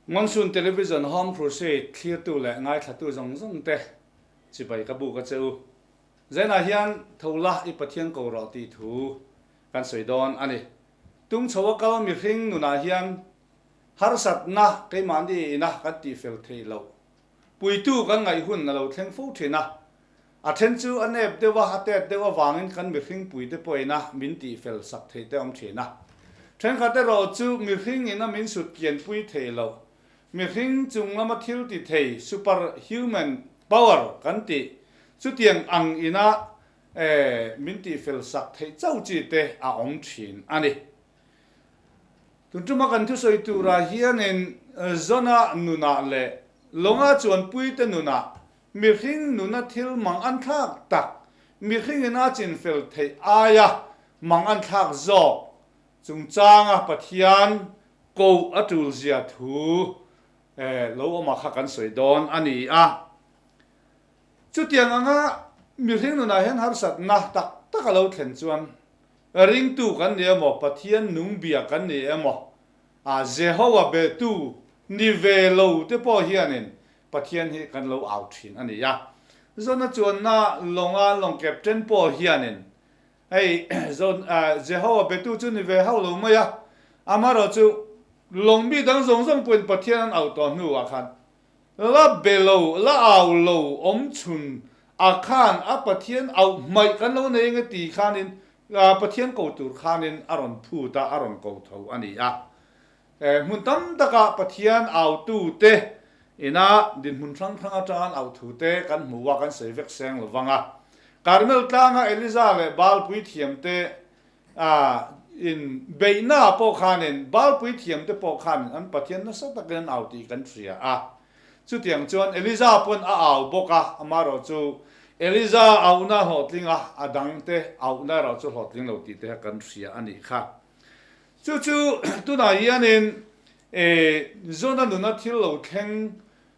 Monsoon Television Home Crusade thlirtu leh ngaithlatu zawng zawng te chibai ka buk a che u. Zainah hian tho la i Pathian ko rawh tih thu kan sawi dawn a ni. Tung chho a kal mihring nunah hian harsatna keimahni ina kan tihfel theih loh puitu kan ngaih hun a lo thleng fo thin a. A then chu a nep deuh a, a tet deuh avangin kan mihring puite pawhin min tihfel sak theih te awm thin a. Thenkhat erawh chu mihring ina min sut kianpui thei lo, mihring chung lama thil ti thei, super human power kan tih, chutiang ang ina min tihfel sak theih chauh chi te a awm thin a ni. Tun tuma kan thusawi turah hianin Zona nunah leh Lawnga chuanpuite nunah Mihring nuna thil mang an thlak tak, mihringin a chinfel theih aia mang an thlak zawk chungchanga Pathian koh a tul zia thu lo awma kha kan sawi dawn a ni a. Chutiang anga mihring nunah hian harsatna tak tak a lo thlen chuan ringtu kan ni emaw, Pathian nung bia kan ni emaw, Jehovah betu ni ve lo te pawh hianin Pathian hi kan lo au thin a ni a. Zona chuanna lawnga lawng captain pawh hianin hei Zon Jehovah betu chu ni ve hauh lo mai a, amaherawhchu lawng mi dang zawng zawng pawhin Pathian an auh tawh hnuah khan la be lo, la au lo awm chhun a khan a Pathian auh hmaih kan lo nei nge ti khanin Pathian ko tur khanin a rawn phut a, a rawn ko tho a ni a. Hmun tam takah Pathian autute ina dinhmun hrang hrang atanga an auh thute kan hmu a, kan sawi vek seng lo vang a. Karmel tlanga Eliza leh Baal puithiamte in beihna pawh khanin Baal puithiamte pawh khanin an Pathian nasa takin an au tih kan hria a. Chutiang chuan Eliza pawn a au bawk a, amaherawhchu Eliza auhna hlawhtling a, a dangte auhna erawh chu hlawhtling lo tih te kha kan hria a nih kha. Chu chu tunah hianin Jona nuna thil lo thleng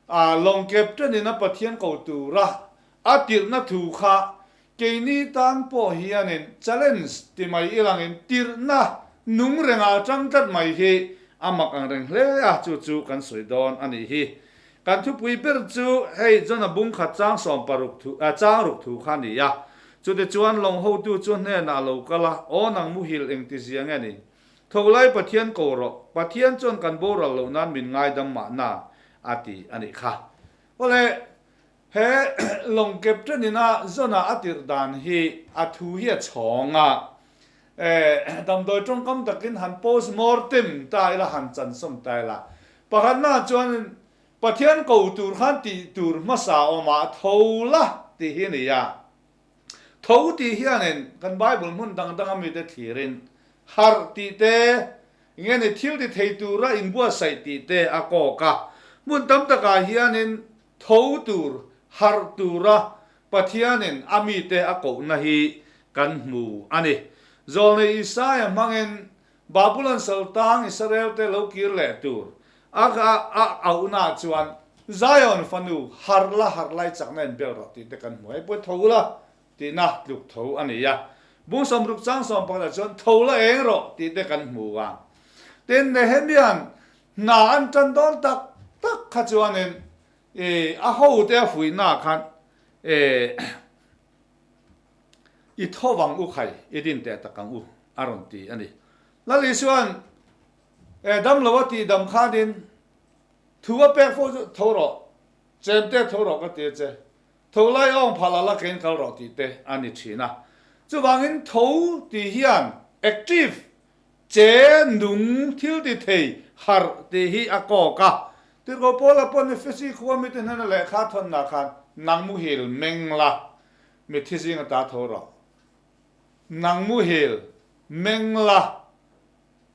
a, lawng captain-in a Pathian ko tura a tirhna thu kha keini tan pawh hianin challenge ti mai ilangin tirhna nung rengah a tang tlat mai hi a mak ang reng hle a, chu chu kan sawi dawn a nih hi. Kan thupui ber chu hei Jona bung khat chang sawm paruk thu, chang ruk thu kha a ni a. Chutichuan lawng hotu chu hnenah a lo kal a, Aw nang muhil engti zia nge ni? Tho lai Pathian ko rawh, Pathian chuan kan boral loh nan min ngaidam mahna a ti a nih kha. Awle, he lawng captain ina Jona a tirh dan hi a thu hi a chhawng a, damdawi tawngkam takin han post mortem ta ila, han chansawm ta ila, Pakhatna chuan Pathian ko tur khan tih tur hmasa awmah tho la tih hi a ni a. Tho tih hianin kan Bible hmun dang danga mite thlirin harh tih te, nge ni thil ti thei tura inbuatsaih tih te a kawk a. Hmun tam takah hianin tho tur, harh tura Pathianin a mite a kohna hi kan hmu a ni. Zawlnei Isaia hmangin Babulon saltang Israel-te lo kir leh tur a a auhna chuan Zion fanu harh la harh lai chakna in bel rawh tih te kan hmu. Hei pawh tho la tihna tluk tho a ni a. Bung sawmruk chang sawm pakhatah chuan tho la eng rawh tih te kan hmu a. Tin, Nehemia'n hna an tan dawn tak tak kha chuanin a hote a fuihna khan I tho vang u khai, i din teh tak ang u, a rawn ti a ni. Lal Isua'n e dam lo a tih dam khanin thu a pek fo chu, Tho rawh, chem te tho rawh ka ti a che, tho lai awng phal a la kein kal rawh tih te a ni thin a. Chuvangin tho tih hian active, che nung, thil ti thei, harh tih hi a kawk a. Tirhkoh Paula pawh Ephesi khua mite hnena lehkha thawnna khan nang muhil meng la, Mitthi zing ata tho rawh. Nang muhil, meng la,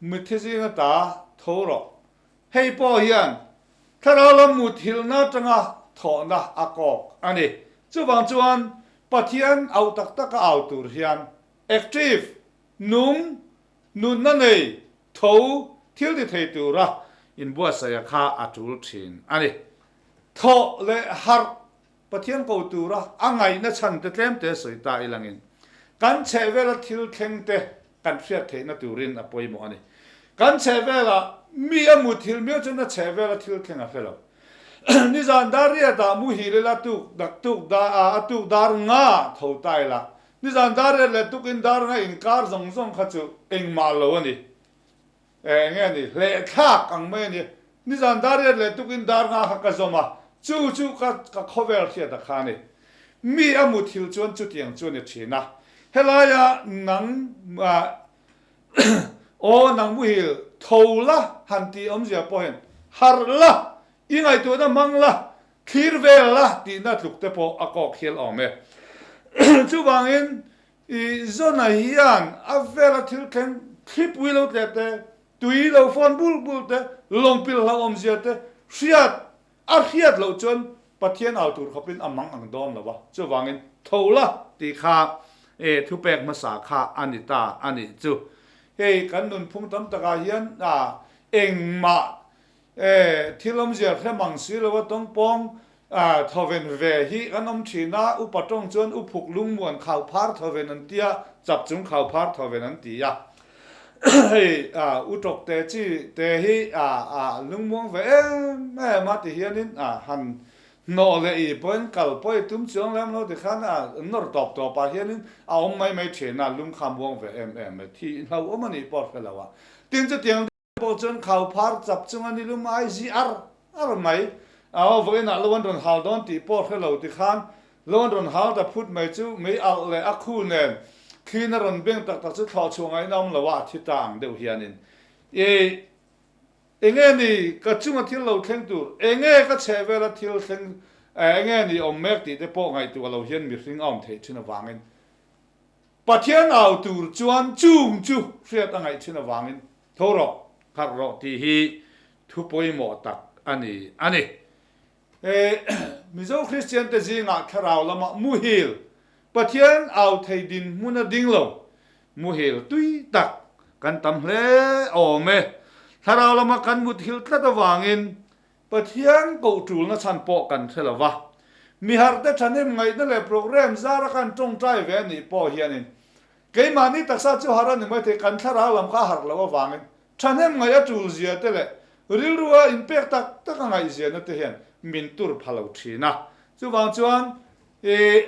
mitthi zing ata tho rawh. Hei pawh hian thlarau lam muthilhna atanga thawhna a kawk a ni. Chuvang chuan Pathian auh tak taka au tur hian active, nung, nunna nei, tho, thil ti thei tura inbuatsaih a kha a tul thin a ni. Thawh leh harh Pathian ko tura a ngaihna chhan te tlem te sawi ta ilangin kan chhehvela thil thleng te kan hriat theihna turin a pawimawh a ni. Kan chhehvelah mi a muthilh miau chuan a chhehvela thil thleng a hre lo. Nizan dar riatah muhil ila tuk dak tuk dar a a tuk dar nga tho ta ila. Nizan dar riat leh tukin dar nga inkar zawng zawng kha chu engmah lo a ni. Eng nge ni? Hlehthlak ang mai a ni. Nizan dar riat leh tukin dar nga kha ka zawm a, chu chu ka ka khawvel hriat a kha a ni. Mi a muthilh chuan chutiang chu a ni thin a. Helaia nang Aw nang muhil tho la han tih awmzia pawh hian harh la, i ngaihtuahna hmang la, thlir vel la tihna tluk te pawh a kawk hial awm e. Chuvangin i Zona hian a vela thil thleng thlipui lo tleh te, tui lo fawn bul bul te, lawngpil hlauhawmzia te hriat A hriat loh chuan Pathian au tur khawpin a mang ang dawn lo a, chuvangin tho la tih kha e thupek hmasa kha a ni ta a nih chu. Hei kan nunphung tam takah hian a engmah e thil awmzia hre mang si lo a tawngpawng a thawven ve hi kan awm thin a, upa tawng chuan uphuk lungmuan khauphar thawven an tia, chap chung khauphar thawven an ti a. Hei u tawk te chi te hi a lungmuang ve em em a ti hianin han hnawh leh i pawhin kal pawh i tum chuang lem lo tikhan a nawr tawp tawp ah hianin a awm mai mai thin a, lung kha muang ve em em e, thi hlauhawm a nih pawh a hre lo a. Tin chutiang pawh chuan khau phar chap chunga ni lum ai zi ar ar mai a aw vawiinah lo an rawn hal dawn tih pawh hre lo tikhan lo an rawn hal ta phut mai chu mei alh leh a khu nen thlin a rawn beng tak tak chu thlawh chhuah ngaihna awm lo a a thi ta ang deuh hianin i enge ni ka chunga thil lo thleng tur enge ka chhehvela thil thleng enge ni awm mek tih te pawh ngaihtuah lo hian mihring a awm theih thin avangin Pathian au tur chuan chung chu hriat a ngaih thin avangin tho rawh, harh rawh tih hi thu pawimawh tak a ni a ni. He Mizo Kristiante zingah thlarau lamah muhil, Pathian au thei dinhmun a ding lo, muhil tui tak kan tam hle awm e. Thlarau lama kan muthil tlat avangin Pathian koh tulna chhan pawh kan hre lo va, mi harhte thahnem ngaihna leh programme zara kan tawngtai ve a nih pawh hianin keimahni taksa chu harh a ni maithei, kan thlarau lam kha a harh loh avangin thahnem ngaih a tul zia te leh rilrua inpek tak tak a ngaih ziahna te hian min tur pha lo thin a. Chuvang chuan i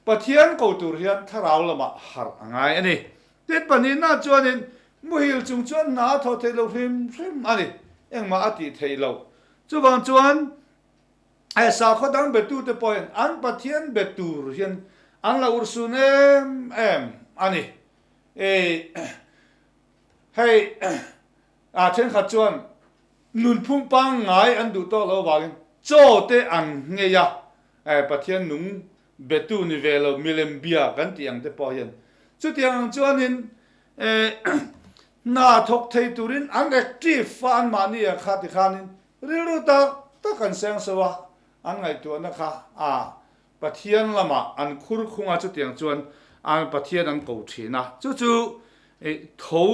Pathian ko tur hian thlarau lamah harh a ngai a ni. Tin pahnihna chuanin muhil chung chuan hna a thawh theih loh hrim hrim a ni, engmah a tih theih loh. Chuvang chuan sakhaw dang betute pawhin an Pathian be tur hian an la urhsun em em a ni. Hei thenkhat chuan nunphung pangngai an duh tawk loh avangin chaw te an nghei a, Pathian nung Betu ni ve lo milem bia kan tih ang te pawh hian chutiang ang chuanin hna thawk thei turin an active a anmahni ah kha tikhanin rilru tak tak an seng so a, an ngaihtuahna kha a Pathian lamah an khur khung a chutiang chuan an Pathian an ko thin a, chu chu tho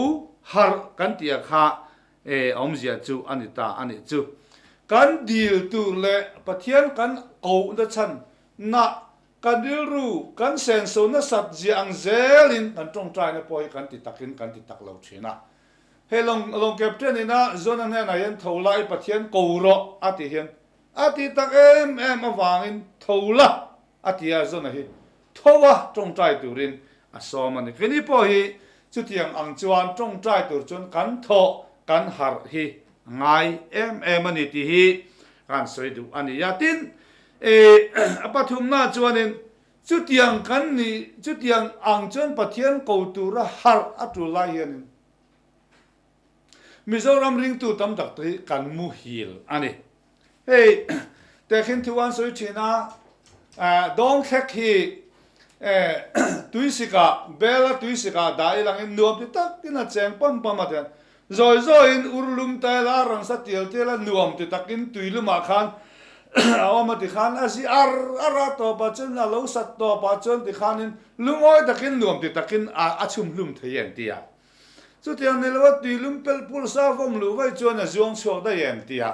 harh kan tih ah kha awmzia chu a ni ta a nih chu. Kan dil tur leh Pathian kan kohna chhan Na, kan rilru kan senso nasat zia ang zelin kan tawngtaina pawh hi kan ti takin kan ti tak lo thin a. Hei lawng lawng captain ina Zona hnenah hian tho la i Pathian ko rawh a ti hian a ti tak em em avangin tho la a ti a Zona hi tho a tawngtai turin a sawm a ni. Keini pawh hi chutiang ang chuan tawngtai tur chuan kan thawh kan harh hi a ngai em em a ni tih hi kan sawi duh a ni a. Tin, E, a pathumna chuanin chutiang kan nih, chutiang ang chuan Pathian ko tura harh a tul lai hianin Mizoram ringtu tam tak te hi kan muhil a ni. Hei, tehkhin thu an sawi thin a, dawngthlek hi tuisikah, bela tuisikah dah ilangin nuam ti takin a cheng pam pam a tiang. Zawi zawiin ur lum ta ila, rangsa tial tial a nuam ti takin tui lumah khan a awm a tikhan a zi ar ar a, tawpah chuan a lo sat tawpah chuan tikhanin lungawi takin nuam ti takin a chhum hlum thei em ti a. Chutiang ni loa tui lum pelh pulsa vawm luh vaih chuan a zuang chhuak daih em ti a.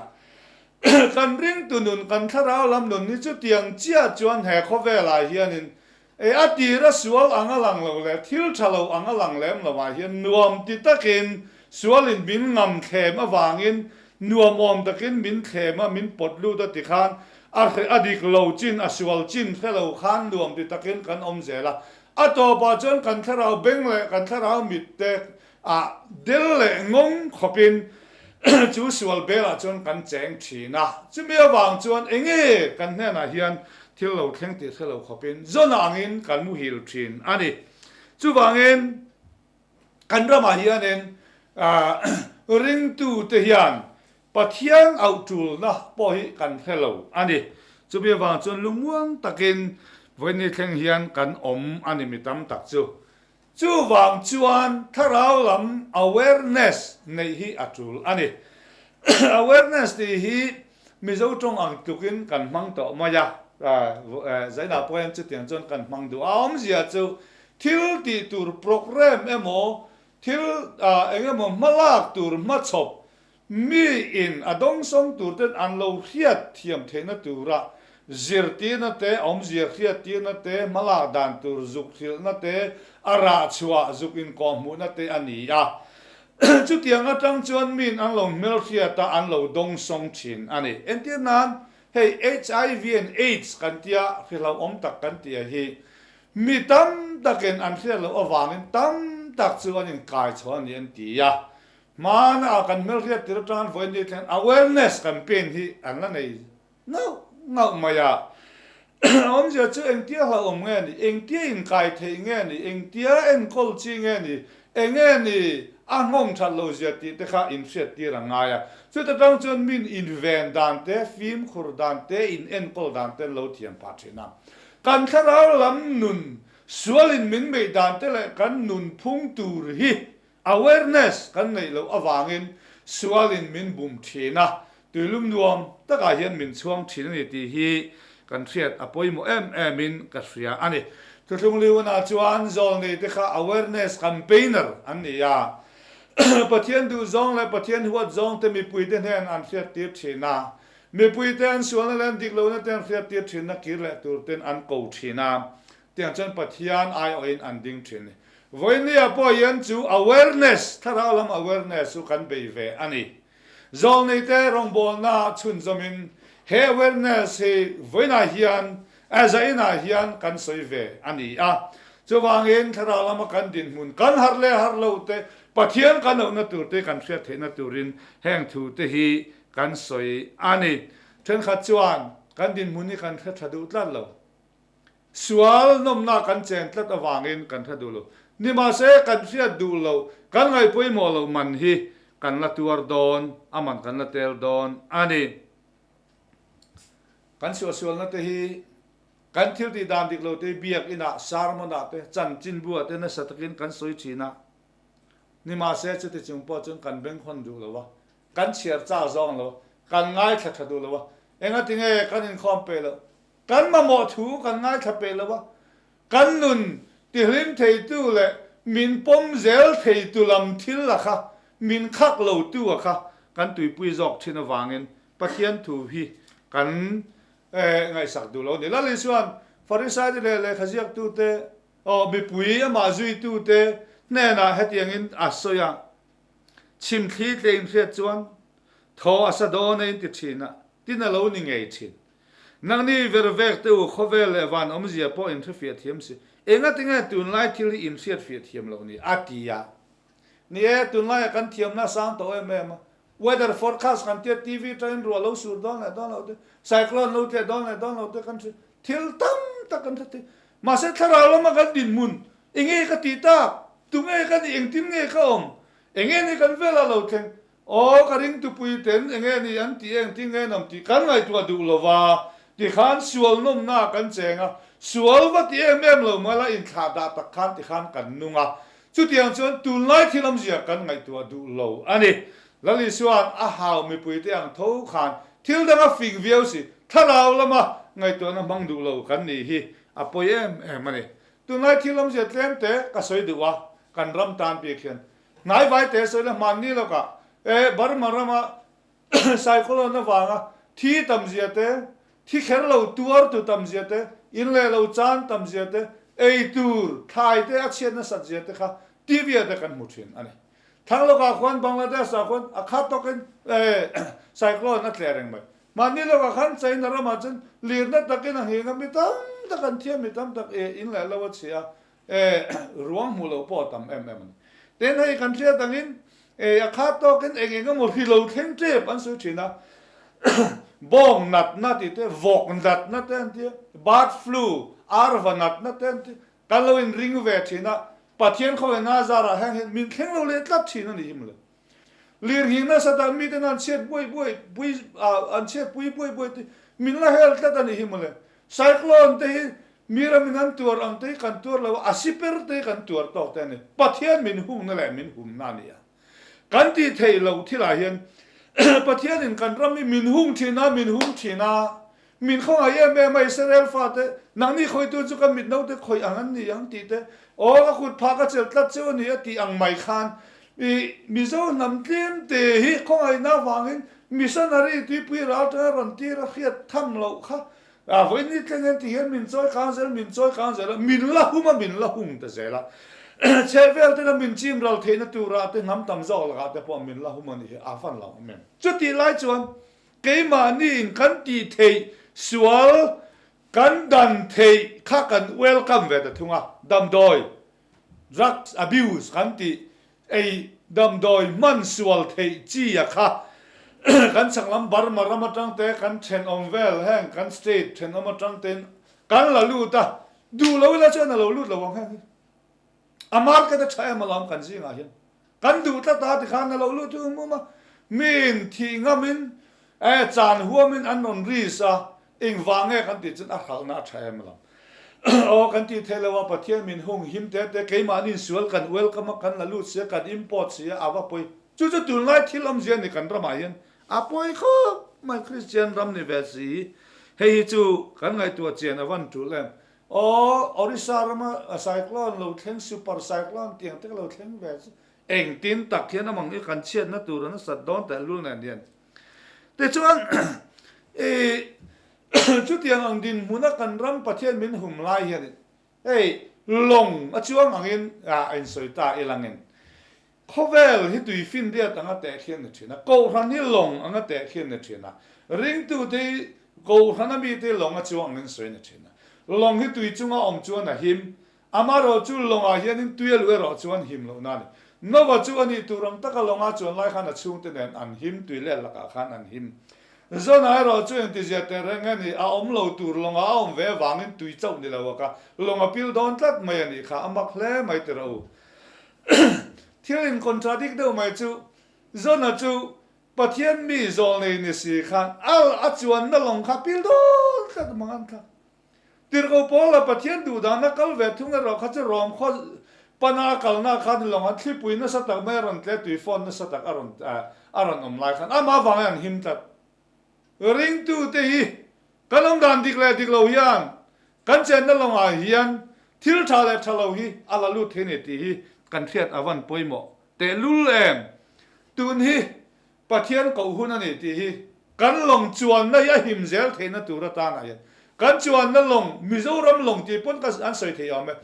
Kan ringtu nun, kan thlarau lam nun hi chutiang chiah chuan he khawvelah hianin E a tir a sual ang a lang lo leh thil tha lo ang a lang lem lo ah hian nuam ti takin Sualin min ngam thlem avangin nuam awm takin min thlem a, min pawt lut a tikhan a hre a dik lo chin, a sual chin hre lo khan nuam ti takin kan awm zel a. A tawpah chuan kan thlarau beng leh kan thlarau mit te ah del leh ngawng khawpin chu sual belah chuan kan cheng thin a. Chumi avang chuan enge kan hnenah hian thil lo thleng tih hre lo khawpin zawn angin kan muhil thin a ni. Chuvangin kan ramah hianin ringtute hian Pathian auh tulna pawh hi kan hre lo a ni. Chumi avang chuan lungmuang takin vawiin thleng hian kan awm a ni mi tam tak chu. Chuvang chuan thlarau lam awareness neih hi a tul a ni. Awareness tih hi Mizo tawng ang tlukin kan hmang tawh mai a, Zainah pawh hian chutiang chuan kan hmang duh a. Awmzia chu thil tih tur programme emaw, thil eng emaw hmalak tur hmachhawp Mi in a dawngsawng tur ten an lo hriat thiam theihna tura zirtirna te, awmzia hriattirna te, hmalak dan tur zuk hrilhna te, a rah chhuah zuk inkawhhmuhna te a ni a. Chutiang atang chuan miin an lo hmelhriat a, an lo dawngsawng thin a ni. Entir nan, hei HIV and AIDS kan tia hrihlauhawm tak kan tia hi mi tam takin an hriat loh avangin tam tak chu an inkai chho a ni an ti a. Hmana kan hmelhriat tir atang vawiin ni thleng awareness campaign hi an la nei ngauh ngauh mai a. Awmzia chu engtia hlauhawm nge ni, engtia inkai theih nge ni, engtia enkawl chi nge ni, enge ni a nghawng that lo zia tih te kha inhriat tir a ngai a. Chuta tang chuan min inven dan te, fimkhur dan te, in enkawl dan te an lo thiam phah thin a. Kan thlarau lam nun sualin min beih dan te leh kan nunphung tur hi Awareness kan neih loh avangin sualin min bum thin a, tuilum nuam takah hian min chhuang thin a ni tih hi kan hriat a pawimawh em em in ka hria a ni. Thuthlung Liunah chuan zawlnei te kha awareness campaigner an ni a, Pathian duh zawng leh Pathian huat zawng te mipui te hnen an hriat tir thin a, mipui te an sualna leh an dik lohna te an hriat tir thin a, kir leh tur ten an ko thin a, tiang chuan Pathian aiawhin an ding thin a ni. Vawinia pawh hian chu awareness, thlarau lam awareness chu kan bei ve a ni. Zawlneite rawngbawlna chhunzawmin he awareness hi vawiinah hian, a zainah hian kan sawi ve a ni a. Chuvangin thlarau lama kan dinhmun kan harh leh harh lo te, Pathian kan auhna tur te kan hriat theihna turin heng thu te hi kan sawi a ni. Thenkhat chuan kan dinhmun hi kan hre tha duh tlat lo. Sual nawmna kan chen tlat avangin kan hre duh lo. Nimahse, kan hriat duh loh, kan ngaih pawimawh loh man hi kan la tuar dawn, a man kan la tel dawn a ni. Kan suahsualna te hi kan thil tih dan dik lo te hi biakinah, sermon-ah te, chanchinbu-ah te nasa takin kan sawi thin a. Nimahse, chuti chung pawh chuan kan benghawn duh lo a, kan chhiar chak zawng lo, kan ngaithla tha duh lo a, engatinge kan inkhawm peh loh? Kan mamawh thu kan ngaithla peh lo a, kan nun tihlim theitu leh min pawm zel theitu lam thil a kha min khak lotu a kha kan tuipui zawk thin avangin Pathian thu hi kan ngaihsak duh lo a ni. Lal Isuan Farisaite leh lehkha ziaktute, aw mipui amah zuitute hnenah hetiangin a sawi a, Chhimthli tle inhriat chuan thaw a sa dawn a inti thin a, tin a lo ni ngei thin. Nangni vervek te u khawvel leh van awmzia pawh in hrefiah thiam si. Engatinge tunlai thil hi in hriatfiah thiam loh ni? A ti a. Ni e, tunlaiah kan thiamna a sang tawh em em a. Weather forecast kan tia TV atangin ruah lo sur dawn leh dawn loh te, cyclone lo tleh dawn leh dawn loh te kan hre thil tam tak kan hre thei. Mahse thlarau lama kan dinhmun enge ka tih tak? Tunge ka nih? Engtin nge ka awm? Enge ni kan velah lo thleng? Aw ka ring tupui ten enge ni an tih eng ti nge nawm tih kan ngaihtuah duh lo va, tikhan sual nawmna kan cheng a, sual va ti em em lo mah la inthlah dah tak khan tikhan kan nung a, chutiang chuan tunlai thil awmzia kan ngaihtuah duh lo a ni. Lal Isua'n a hau mipuite ang tho khan thil danga fing viau si, thlarau lama ngaihtuahna hmang duh lo kan nih hi a pawi em em a ni. Tunlai thil awmzia tlem te ka sawi duh a, kan ram tan bik hian Hnaivai te sawi la hmanni lawkah e Burma rama cyclone avanga thi tam zia te, thi kher lo tuar tu tam zia te, in leh lo chan tam zia te, ei tur thlai te a chhiat nasat zia te kha TV ah te kan hmu thin a ni. Thlang lawkah khuan Bangladesh ah khuan a khat tawkin cyclone a tleh reng mai. Mahni lawkah khan China ramah chuan lirna takin a nghing a, mi tam tak an thiam, mi tam tak in leh lo a chhia a, ruang hmuh loh pawh a tam em em a ni. Tin, hei kan hriat angin a khat tawkin eng eng emaw hri lo thleng tep an sawi thin a, bawng natna tih te, vawk natna te an ti a, bird flu, arva natna te an ti a, Kan lo inring ve thin a, Pathian khawina zarah hian hian min thleng lo leh tlat thin a ni hi mawle. Lirnghing nasa tak miten an chhiat buai buai pui an chhiat pui buai buai te min la hel tlat a ni hi mawle. Cyclone te hi mi ramin an tuar ang te hi kan tuar lo a, a siper te hi kan tuar tawk te a ni. Pathian min hungna leh min humna a ni a. Kan tih theih loh thilah hian Pathianin kan ram hi min hung thin a, min hum thin a, min khawngaih em em a, Israel fate, nangni khawitu chu ka mit naute khawih ang an ni ang tih te, aw ka kut phah ka chelh tlat cheu a ni a tih ang mai khan i Mizo hnam tlem te hi khawngaihna avangin missionary tuipui ral tanga rawn tir a hriat tham loh kha A vawiin thleng hian ti hian min chawi kang zel, min chawi kang zel a, min la hum a, min la hung ta zel a. Chhehvel tena min chim ral theihna turah te hnam tam zawk lakah te pawh min la hum a nih hi a fan lo awm em. Chutih lai chuan keimahniin kan tih theih sual kan dan theih kha kan welcome ve ta thung a, damdawi Drugs abuse kan tih ei damdawi hman sual theih chi a kha kan chhaklam Burma ram atang te kan thenawm vel heng kan state thenawm atang ten kan la lut a, duh lo ila chuan a lo lut lo ang heng hi. A market a tha em alawm kan zingah hian. Kan duh tlat a tikhan a lo lut um um a, miin thih ngamin eh chan huamin an rawn risk a, engvang nge kan tih chuan a hralhna a tha em alawm. Aw kan tih theih lo a, Pathian min hung him te te, keimahni sual kan welcome a, kan la lut si a, kan import si a, a va pawi. Chu chu tunlai thil awmzia ni kan ramah hian a pawi khawp mai, Kristian ram ni ve si. Hei hi chu kan ngaihtuah chian a van tul em. Aw, Orissa rama cyclone lo thleng, super cyclone tiang te ka lo thleng ve chu engtin tak hian amang i kan chhiatna tur a nasat dawn teh lul nen hian. Tichuan, i chutiang ang dinhmuna kan ram Pathian min hum lai hian hei lawng a chuang angin a insawi ta ilangin Khawvel hi tui finriat anga teh khian ni thin a, Kohhran hi lawng anga teh khian ni thin a, ringtute hi Kohhran a mite hi lawng a chuang angin sawi ni thin a. Lawng hi tui chunga awm chuan a him, amaherawh chu lawngah hianin tui a luh erawh chuan him lohna a ni. Nova chu a nih tur ang taka lawnga chuan lai khan a chhungte nen an him, tui let lakah khan an him. Zona erawh chu engtizia teh reng a ni, a awm lo tur lawngah a awm ve avangin tui chauh ni lo a ka lawng a pil dawn tlat mai a nih kha, a mak hle mai ti rawh u. Thil in contradict deuh mai chu Zona chu Pathian mi zawl nei ni si khan al a chuanna lawng kha pil dawn tlat mang an thlak. Tirhkoh Paul la Pathian duhdahna kal ve thung erawh kha chu Rom khaw pana a kalna khan lawng an thlipui nasa tak mai a rawn tle tui fawn nasa tak a rawn a rawn awm lai khan amah avangin an him tlat. Ringtute hi kan awm dan dik leh dik lo hian kan chenna lawngah hian thil tha leh tha lo hi a la lut thei a ni tih hi kan hriat a van pawimawh tehlul em. Tun hi Pathian koh hun a ni tih hi kan lawng chuanna hi a him zel theihna tur atanah hian kan chuanna lawng Mizoram lawng tih pawn ka an sawi thei awm e.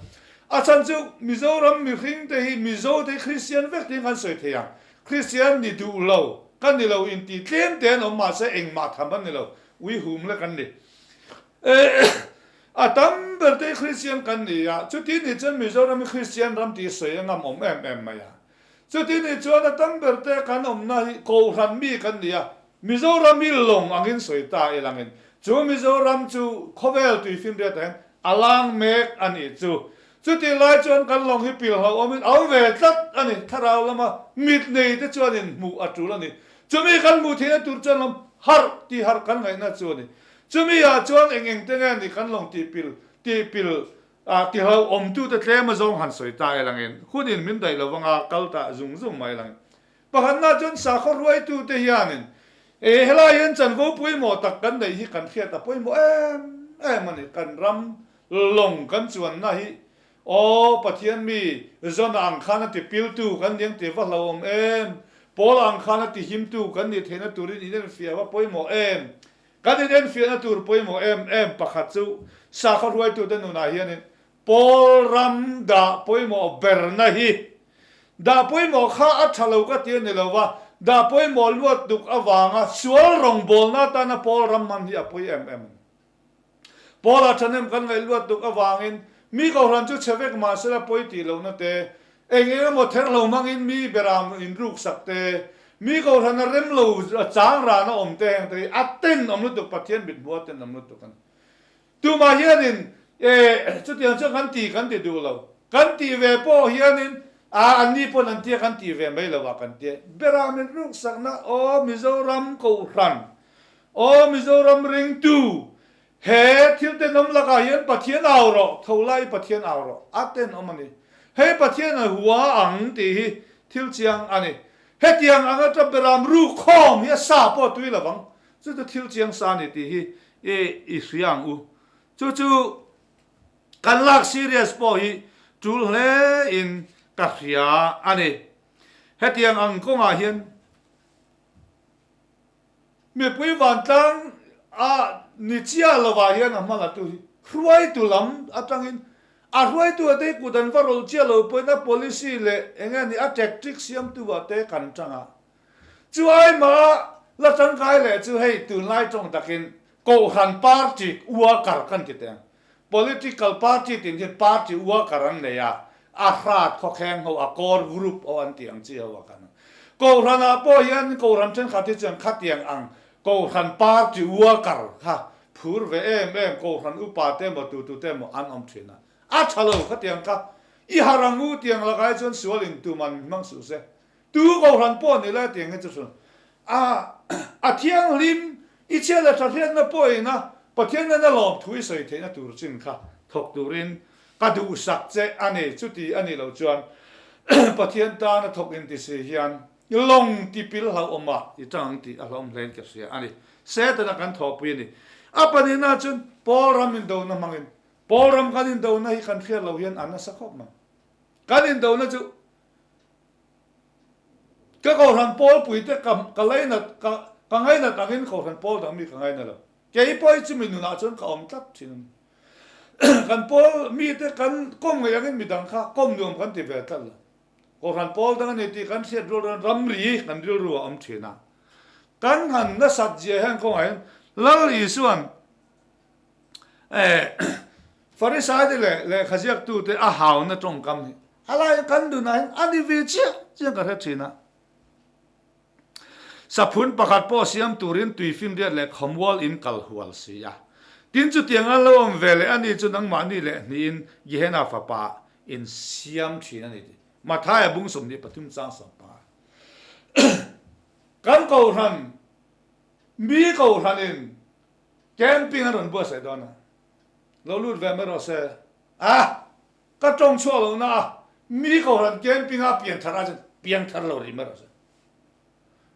A chhan chu Mizoram mihringte hi Mizote hi Kristian vek tiin kan sawi thei ang. Kristian ni duh lo, ka ni lo inti tlem te an awm mahse engmah tham an ni lo, ui hum lek an ni. A tam ber te hi Kristian kan ni a, chuti ni chuan Mizoram hi Kristian ram tih sawi a ngam awm em em mai a. Chuti ni chuan a tam ber te kan awmna hi Kohhran mi kan ni a, Mizoram hi lawng angin sawi ta ilangin chu Mizoram chu khawvel tuifinriatah hian a lang mek a nih chu. Chutih lai chuan kan lawng hi pil hlauhawmin a awm ve tlat a ni. Thlarau lama mit nei te chuanin hmuh a tul a ni. Chumi kan hmuh theihna tur chuan lam harh tih harh kan ngaihna chu a ni. Chumi ah chuan eng eng te nge ni kan lawng tih pil tih pil ah ti hlauhawm tute tlem a zawng han sawi ta elangin hunin min daih lovanga kal ta zung zung mai elangin Pakhatna chuan sakhaw ruaitute hianin e helai hian chanvo pawimawh tak kan neih hi kan hriat a pawimawh em em a ni. Kan ram lawng kan chuanna hi aw Pathian mi Jona ang khan a ti piltu kan ni ang tih va hlauhawm em? Paula ang khan a ti himtu kan nih theihna turin inenfiah va pawimawh em? Kan inenfiahna tur pawimawh em em pakhat chu sakhaw ruaitute nunah hianin Pawl ram dah pawimawh berna hi. Dah pawimawh kha a tha lo ka ti a ni lo va, dah pawimawh luat tuk avanga sual rawngbawlna atana Paul ram hman hi a pawi em em a ni. Paula thahnem kan ngaih luat tuk avangin mi kohhran chu chhe vek mah sela pawi tih lohna te, eng eng emaw ther lo hmangin mi beram inruksak te, mi kohhrana rem lo chang rana awm te heng te hi a tenawm lutuk, Pathian mithmuh a tenawm lutuk a ni. Tumah hianin e chutiang chuan kan ti kan ti duh lo. Kan tih ve pawh hianin a anni pawn an tia kan tih ve mai lo ah kan tia. Beram inruksakna aw Mizoram kohhran Aw Mizoram ringtu, he thil tenawm lakah hian Pathian au rawh, tho lai Pathian au rawh, a tenawm a ni. Hei Pathian a hua ang tih hi thil chiang a ni. Hetiang ang atang beram ru khawm hi a sa pawh a tui lovang, chu chu thil chiang sa a ni tih hi i hria ang u. Chu chu kan lak serious pawh hi tul hle in ka hria a ni. Hetiang ang kawngah hian. Mipui vantlang a ni chiah lovah hian a hmalatu hi hruaitu lam atangin a hruaitu ah te hi kut an va rawlh chiah lo pawhin a policy leh eng nge ni a tactic siamtu ah te kan tang a. Chu ai mah la tangkai leh chu hei tunlai tawng takin Kohhran party worker kan ti teh ang. Political party tin hian party worker an nei a, a hrat khawkheng ho, a core group ho an tih ang chi ho a kan. Kohhran ah pawh hian Kohhran thenkhat hi chuan khatiang ang Kohhran party worker kha phur ve em em Kohhran upa te emaw tutu te emaw an awm thin a. A tha lo khatiang kha i har ang u tiang lakah hi chuan sual in tum an hmang suh se. Tu Kohhran pawh ni lai tiang hi chu hran a a thianghlim i chhia leh tha hriatna pawhin a Pathian nena lawmthu i sawi theihna tur chin kha thawk turin ka duhsak che a ni. Chuti a nih loh chuan Pathian tana thawk inti si hian lawng tipil hlauhawmah i tang ang tih a hlauhawm hlein ka hria a ni. Setana kan thawhpui a ni. A pahnihna chuan Paul ram indona hmangin Paul ram kan indona hi kan hriat loh hian a nasa khawp mai. Kan indona chu Ka kohhran pawlpui te ka ka lainat ka ka ngainat angin kohhran pawl dang mi ka ngaina lo. Kei pawh hi chumi nunah chuan ka awm tlat thin a ni. Kan pawl mite kan kawm ngei angin midang kha kawm nuam kan ti ve tlat lo. Kohhran pawl dang a ni tih kan hriat rual rualin ramri kan rilru a awm thin a. Kan han nasat zia hian kawngah hian Lal Isua'n Farisaite leh lehkhaziaktute a hauna tawngkam hi a lai kan dunah hian a ni ve chiah chiah ka hre thin a. Saphun pakhat pawh siam turin tuifinriat leh khawmual in kal hual si a. Tin chutiang an lo awm ve leh a ni chu nangmahni leh hnihin Gehenna fapa in siam thin a ni tih Mathaia bung 23 chang sawmpa kan kohhran mi kohhranin Camping an rawn buatsaih dawn a, lo lut ve mai rawh se. A, ka tawng chhuak lo na a, mi kohhran camping a pian thar a chuan piang thar lo rih mai rawh se.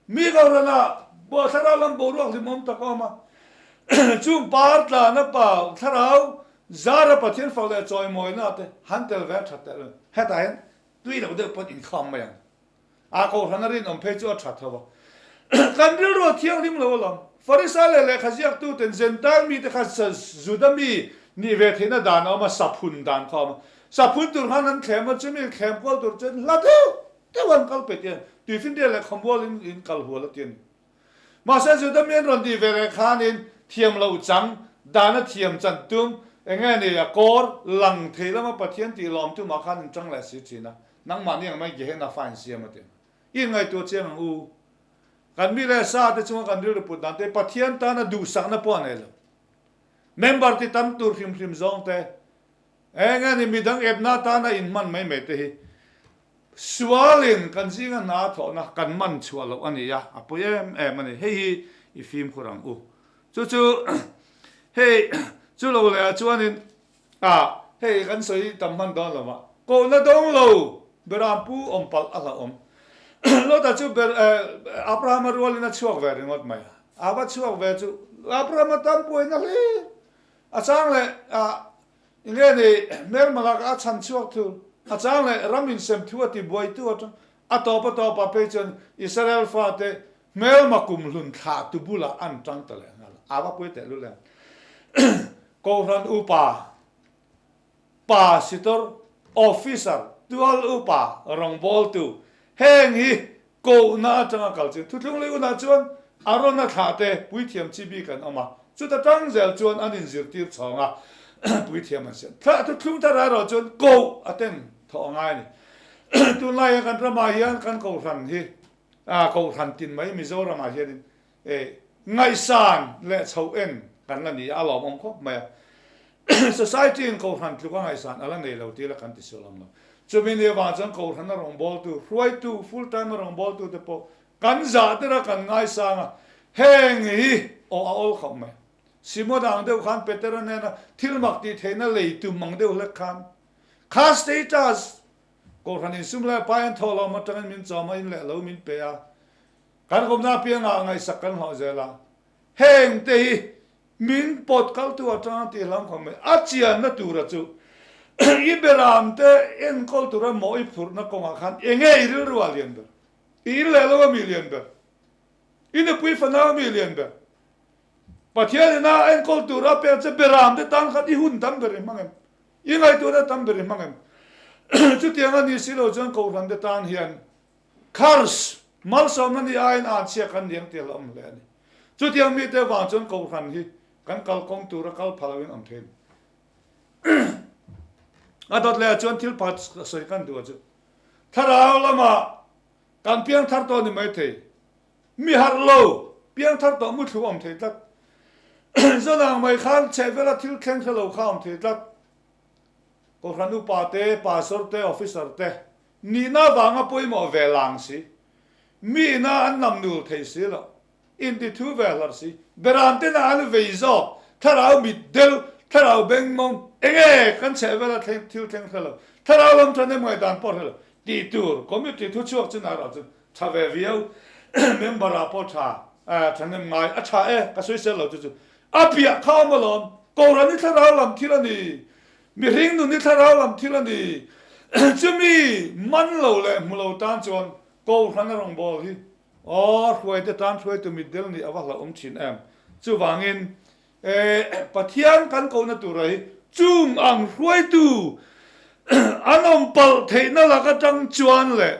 Mi kohhran ah thlarau lam boruak hlimawm tak a awm a, chung par tlana pa thlarau zara Pathian fak leh chawimawina te han tel ve a that teh lo. Hetah hian tui lo deuh pawn inkham mai ang. A kohhran a rinawm phei chu a tha tho a. Kan rilru a thianghlim lo alawm. Farisai leh lehkha ziaktuten Zentail mite kha Juda mi nih ve theihna dan a awm a, saphun dan kha a awm a. Saphun tur khan an thlem a, chumi thlem kual tur chuan hla deuh deuh an kal pe ti a ni. Tuifinriat leh khawmual in kal hual a ti a ni. Mahse Juda mi an rawn tih ve leh khanin thiam loh chang, dana thiam chan tum, eng nge ni a kawr lang thei lama Pathian tih lawm tumah khan in tang leh si thin a, nangmahni ang mai Gehenna fa in siam a ti ang. I inngaihtuah chiang ang u. Kan mi leh sa te chunga kan rilru put dan te Pathian tana duhsakna pawh a nei lo. Member ti tam tur hrim hrim zawng te, eng nge ni midang epna atana inhman mai mai te hi Sualin kan zinga hna thawhna kan man chhuah loh a ni a, a pawi em em a ni. Hei hi i fimkhur ang u. Chu chu hei chu lo leh ah chuanin ah hei kan sawi tam hman dawn lo va, kohna dawng lo Berampu awm palh a hlauhawm. Lota chu ber Abrahama rualin a chhuak ve ringawt mai a, a va chhuak ve chu Abrahama tan puaina hle a chang leh ah Nge ni, hmelma laka a chhan chhuak thu, a chang leh ram insem thu a ti buaitu atang a tawp a tawpah phei chuan Israel fate hmelma kumhlun thlah tu bulah an tang ta leh nghal a, a va pui teh lul em. Kohhran upa, pa sitor, officer. Tual upa, rawngbawltu, heng hi kohna atanga kal chu Thuthlung lei unah chuan Arona thlah te puithiam chi bik an awm a, chuta tang zel chuan an inzirtir chhawng a, puithiam an siam. Thlah thuthlung thar erawh chuan koh a ten thawh a ngai a ni. Tunlai ah kan ramah hian kan kohhran hi, kohhran tin mai Mizoramah hianin E, ngaihsan leh chhoh en kan la ni a, a lawmawm khawp mai a. Society in Kohhran tluk a ngaihsan a la nei lo tih la kan ti sual ang lo. Chumi ni avang chuan Kohhran a rawngbawltu, hruaitu, full time a rawngbawltu te pawh kan zah tir a, kan ngaisang a, heng hi aw a awl khawp mai. Simon ang deuh khan Petera nena thil mak tih theihna lei tum ang deuh hlek khan kha status Kohhran insum leh pai an thawh lo atangin min chawm a, in leh lo min pe a, Kan awmna apiangah ngaihsak kan hlawh zel a, heng te hi min pawt kaltu atanga tih hlam khawp mai. A chianna tura chu i beram te enkawl tura maw i phurhna kawngah khan enge i rilru ah lian ber? I in leh lo a mi lian ber? I nupui fanau a mi lian ber? Pathian ina enkawl tura pek che beram te tan khan i hun tam ber i hmang em? I ngaihtuahna tam ber i hmang em? Chutiang a ni si lo chuan Kohhran te tan hian Curse, malsawmna ni aiin anchhia kan liang tih a la awm hle a ni. Chutiang mite avang chuan Kohhran hi kan kalkawng tura kal pha loin awm thei a ni. A dawt lehah chuan thil pakhat sawi kan duh a chu, Thlarau lamah kan piangthar tawh ni maithei, mi harh lo, piangthar tawh muthlu awm thei tlat. Zawn ang mai khan chhehvela thil thleng hre lo kha awm thei tlat. Kohhran upa te, pastor te, officer te nihna vanga pawimawh ve lang si, mi ina an nam nul thei si lo, inti thu ve hlar si, beram tena an vei zawk, thlarau mit del, thlarau beng mawng, enge kan chheh vela thleng thil thleng hre lo, thlarau lam than em ngaihdan pawh hre lo, tih tur committee thu chhuak chu nai rah chu tha ve viau, member ah pawh tha, thahnem ngai a tha e, ka sawisel lo chu chu A piah kha awm alawm. Kohhran hi thlarau lam thil a ni. Mihring nun hi thlarau lam thil a ni. Chumi man lo leh hmu lo tan chuan Kohhran a rawngbâwl hi aw hruaite tan hruaitu mitdel nih a va hlauhawm thin em. Chuvangin Pathian kan kohna tura hi chung ang hruaitu an awm palh theihna lak atang chuan leh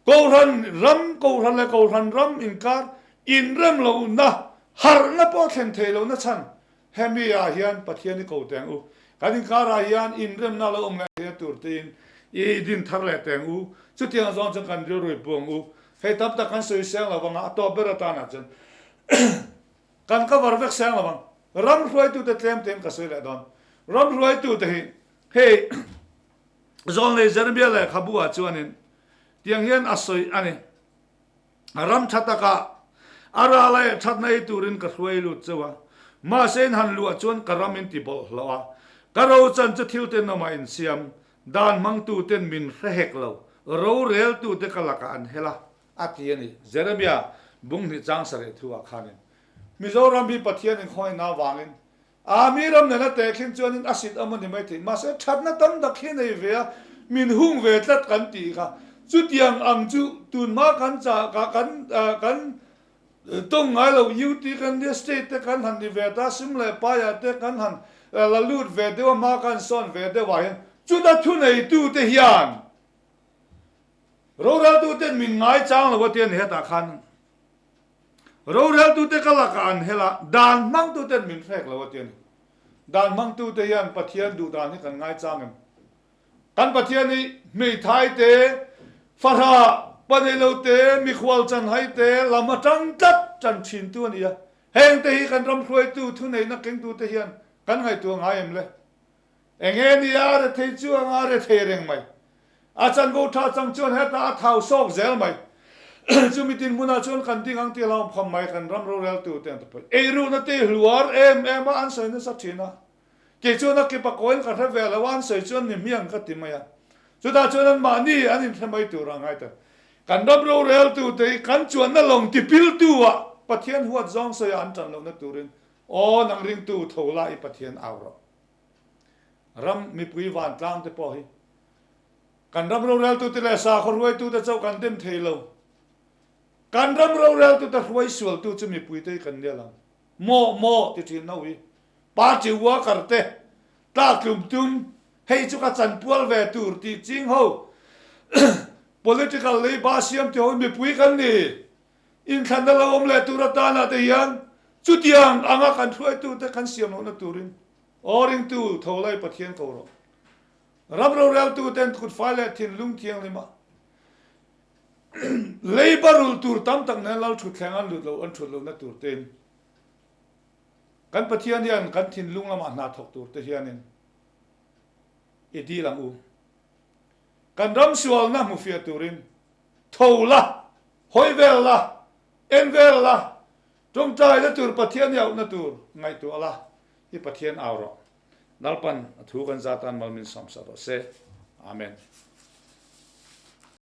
Kohhran ram, Kohhran leh Kohhran ram inkar inrem lohna, harhna pawh thlen theih lohna chhan hemi ah hian Pathian i ko teng u. Kan inkarah hian inremna lo awm leh theihna tur tiin i din thar leh teng u. Chutiang zawng chuan kan rilru i pu ang u. Hei tam tak kan sawi seng lo vang a, a tawp ber atanah chuan kan cover vek seng lo vang. Ram hruaitute tlem tein ka sawi leh dawn. Ram hruaitute hi hei Zawlnei Jeremia lehkhabu ah chuanin tiang hian a sawi a ni, Ram tha takah a ral a eh thatna ei turin ka hruai lut cheu a, mahse in han luah chuan ka ram in ti bawlhhlawh a, ka rochan chu thil tenawmah in siam, dan hmangtuten min hre hek lo, roreltute ka lakah an hel a, a ti a ni. Jeremia bung hnih chang sarih thu ah khanin Mizoram hi Pathian inkhawihna avangin A mi ram nena tehkhin chuanin a sit awm a ni maithei. Mahse, thatna tam tak hi nei ve a, min hung ve tlat kan tih kha. Chutiang ang chu tunhma kan chah kha kan kan tawng ngai lo. UT kan nia, state te kan han ni ve ta, sum leh paiah te kan han la lut ve deuh a, hma kan sawn ve deuh ah hian chuta thuneitute hian roreltuten min ngaichang lo a tia ni hetah khan. Roreltute ka lakah an hel a, dan hmangtuten min hrek lo a ti a ni. Dan hmangtute hian Pathian duh dan hi kan ngaichang em? Kan Pathian hi hmeithai te, fahrah, paneilo te, mikhual chanhai te lam atang tlat tan thintu a ni a. Hengte hi kan ram hruaitu, thuneihna kengtute hian kan ngaihtuah ngai em le? Enge ni a rethei chu anga rethei reng mai. A chanvo tha chang chuan hetah a thau sawk zel mai. Chumi dinhmunah chuan kan ding ang tih hlauhawm khawp mai kan ram roreltu te an ti pawih. Eiruhna te hluar em em a an sawi nasa thin a. Kei chuan a kip a kawiin ka hre ve lo a an sawi chuan ni hmiang ka ti mai a. Chutah chuan an mahni an inhre mai tur a ngai ta. Kan ram roreltu te hi kan chuanna lawng tipiltu ah Pathian huat zawng sawi a an tan lohna turin aw nang ringtu tho la i Pathian au rawh. Ram mipui vantlang te pawh hi kan ram roreltute leh sakhaw hruaitute chauh kan dem thei lo. Kan ram roreltute hruai sualtu chu mipuite hi kan nia lang. Maw maw ti thin ho hi party worker te tlaktlum tum hei chu ka chanpual ve tur tih ching ho. Political leiba siam tih ho hi mipui kan ni. Inthlanna lo awm leh tur atana te hian chutiang anga kan hruaitute kan siam lohna turin aw ringtu tho lai Pathian ko rawh. Ram roreltuten kutfai leh thinlung thianghlima leiba rul tur tam tak nen lal thutthleng an lut lo an thut lohna tur tein kan Pathian hian kan thinlung lamah hna thawk tur te hianin i dil ang u. Kan ram sualna hmufiah turin tho la, hawi vel la, en vel la, tawngtaina tur Pathian i auhna tur ngaihtuah la, i Pathian au rawh. Lalpan a thu kan zat tan mal min sawmsak rawh se. Amen.